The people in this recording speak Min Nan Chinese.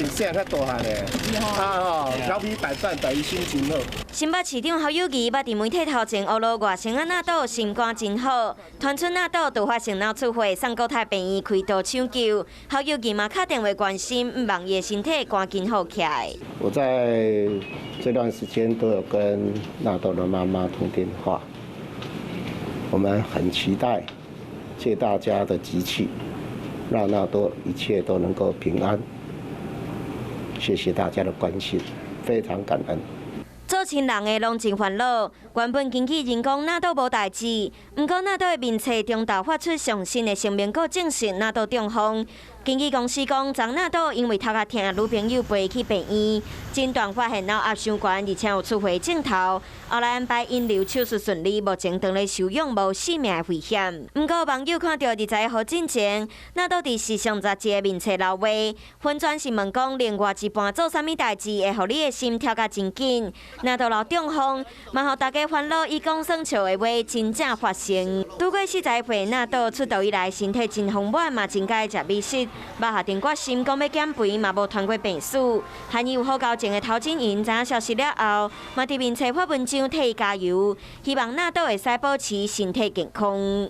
細較大漢的，啊吼，調皮擺擺擺，伊心情好。新北市長侯友宜捌佇媒體頭前呵咾外甥仔納豆心肝真好，傳出納豆突發性腦出血，送國泰病院開刀搶救，侯友宜嘛敲電話關心，望伊的身體趕緊好起來。我在這段時間都有跟納豆的媽媽通電話，我們很期待借大家的吉氣，讓納豆一切都能夠平安。謝謝大家的關心，非常感恩。做親人的攏真煩惱。原本經紀人講納豆無代誌，毋過納豆的面冊中晝發出上新的聲明，閣證實納豆中風。經紀公司講，昨納豆因為頭殼疼，女朋友陪去病院，診斷發現腦壓傷懸，而且有出血症頭。後來安排引流手術順利，目前當咧休養，無性命的危險。毋過網友看著21號進前，納豆佇時尚雜誌的面冊留話，粉專是問講，另外一半做啥物代誌會予你的心跳甲真緊？納豆老中風，嘛予大家煩惱。伊講耍笑的話真正發生。拄過41歲納豆出道以來，身體真豐滿，嘛真佮意食美食。捌下定決心講欲減肥，嘛無傳過病史。和伊有好交情的陶晶瑩知影消息了後，嘛佇面冊發文章替伊加油，希望納豆會使保持身體健康。